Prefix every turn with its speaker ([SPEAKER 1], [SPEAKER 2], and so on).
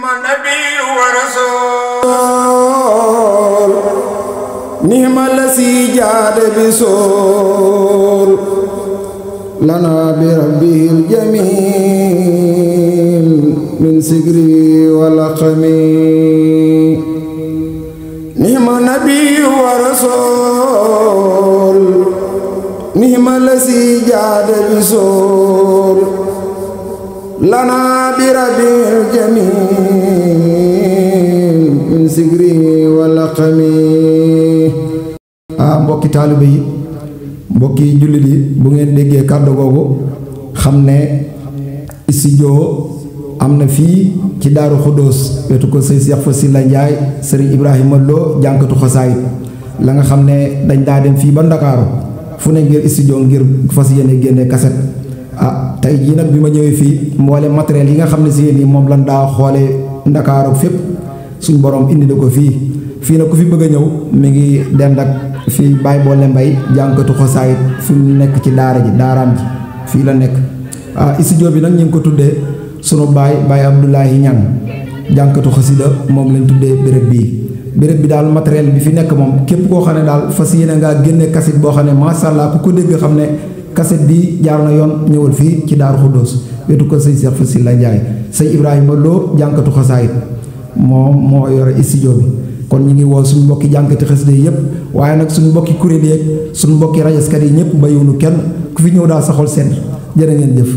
[SPEAKER 1] نبي ورسول نعم الذي جاد بسول لنا بربه الجميل من سجري ولقمي نعم نبي ورسول نعم الذي جاد بسول لنا بربه الجميل من سجري ولقمي mbokki taalibe yi mbokki jullit yi bu ngeen déggee kàddu googu xam ne studio am na fii ci Daaru Xuddoos wetu ko sëñ Cheikh Fassila Ndiaye sëriñ Ibrahima Lo jànkatu xasaayit la nga xam ne dañ daa dem fii ba Ndakaaru fu ne ngir studio ngir fas yéene génne kaset tey jii nag bi ma ñëwee fii mboole matériel yi nga xam ne si yéen yi moom lan daa xoole Ndakaaru fépp suñ borom indi na ko fii nag ku fi bëgg a ñëw mi ngi dend ak fii Baye Boole Mbay jànkatu xasaayit fi mu nekk ci daaraam ji fii la nekk studio bi nag ñu ngi ko tuddee sunu Baye Abdoulaye Ñang jànkatu xasida moom lañ tuddee béréb bi daal matériel bi fi nekk moom képp koo xam ne daal fas yéene ngaa génne kaset boo xam ne masha Allah ku ko dégg xam ne kaset bi jaar na yoon ñëwal fii ci Daaru Xuddoos wetu ko sëñ Cheikh Fassila Ndiaye sëñ Ibrahima Lo jànkatu xasaayit moom moo yore studio bi kon ñu ngi woo suñu mbokki jànkati xasida yi yëpp waaye nag suñu mbokki kuréel yeeg suñu mbokki rajaskat yi ñëpp bayiwunu kenn ku fi ñëw daal sa xol seen jërë ngeen jëf